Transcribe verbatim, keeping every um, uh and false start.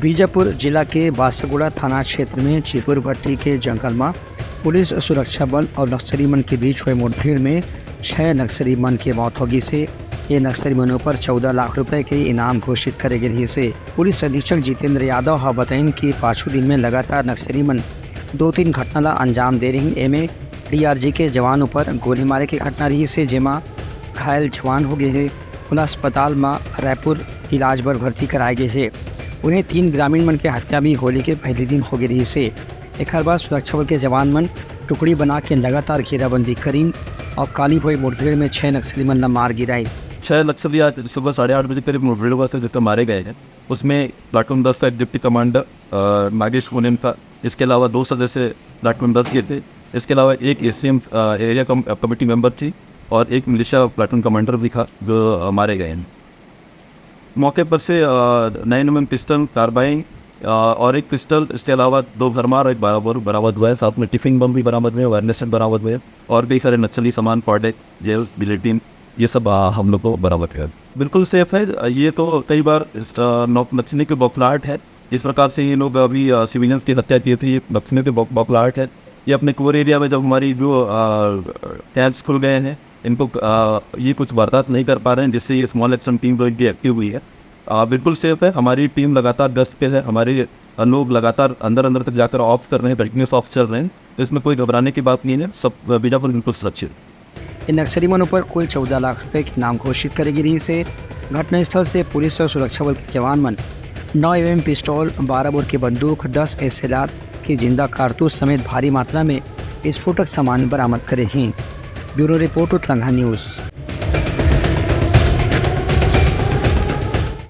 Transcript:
बीजापुर जिला के बासागुड़ा थाना क्षेत्र में चिपुर भट्टी के जंगल म पुलिस सुरक्षा बल अउ नक्सली मन के बीच हुए मुठभेड़ में छह नक्सली मन के मौत हो गई से। ये नक्सली मन ऊपर चौदह लाख रुपए के इनाम घोषित करे गे रहिस हे। पुलिस अधीक्षक जितेंद्र यादव ह बताइन कि पाछू दिन में लगातार नक्सली मन दो तीन घटना ला अंजाम दे रहिन। एमे डीआरजी के जवान ऊपर गोली मारे के घटना रहिस हे, जेमा घायल जवान हो गए हे। ओला अस्पताल म रायपुर इलाज बर भर्ती कराए गए हे। उहें, तीन ग्रामीण मन के हत्या भी होली के पहले दिन हो गए रहिस हे। एखर बाद सुरक्षा बल के जवान मन टुकड़ी बना के लगातार घेराबंदी करिन अउ काली हुई मुठभेड़ में छह नक्सली मन ला मार गिराइन। छह नक्सली आज सुबह साढ़े आठ बजे करीब मुठभेड़ हुआ था, जिसमें मारे गए हैं। उसमें प्लाटून दस का एक डिप्टी कमांडर, अ, नागेश कोनेन था। इसके अलावा दो सदस्य प्लाटून दस के थे। इसके अलावा एक एसीएम, अ, एरिया कम-, कमेटी मेंबर थी और एक मिलिशिया प्लाटून कमांडर भी था, जो, अ, मारे गए हैं। मौके पर से, अ, नाइन एमएम पिस्टल, कार्बाइन, अ, और एक पिस्टल, इसके अलावा दो भरमार और एक बारह बोर बरामद हुआ है। साथ में टिफिन बम भी बरामद हुए हैं, वायरलेस सेट बरामद हुए हैं और कई सारे नक्सली सामान, कॉर्ड एक्स, जेल, जिलेटिन, ये सब, अ, हम लोग को बरामद हुआ है। बिल्कुल सेफ है। अ, ये तो कई बार इस, अ, नौ-, नक्सली की बौखलाहट है। इस प्रकार से ये लोग अभी, अ, सिविलियंस की हत्या किए थे, ये नक्सलियों की बौ-, बौखलाहट है। ये अपने कोर एरिया में जब हमारी जो, अ, कैंप्स खुल गए हैं, इनको, अ, ये कुछ बर्दाश्त नहीं कर पा रहे हैं, जिससे ये स्मॉल एक्शन टीम जो इनकी एक्टिव हुई है, अ, बिल्कुल सेफ है। हमारी टीम लगातार गश्त पे है, हमारे, अ, लोग लगातार अंदर अंदर तक जाकर ऑप्स कर रहे हैं, कंटिन्यूस ऑप्स चल रहे हैं, तो इसमें कोई घबराने की बात नहीं है। सब, अ, बीजापुर बिल्कुल सुरक्षित है। इन नक्सली मन ऊपर कुल चौदह लाख रुपए के इनाम घोषित करे गे रहिस हे। घटनास्थल से पुलिस और सुरक्षा बल के जवान मन नौ एमएम पिस्तौल, बारह बोर के बंदूक, दस एसएलआर के जिंदा कारतूस समेत भारी मात्रा में विस्फोटक सामान बरामद करे हैं। ब्यूरो रिपोर्ट, उतलंघा न्यूज।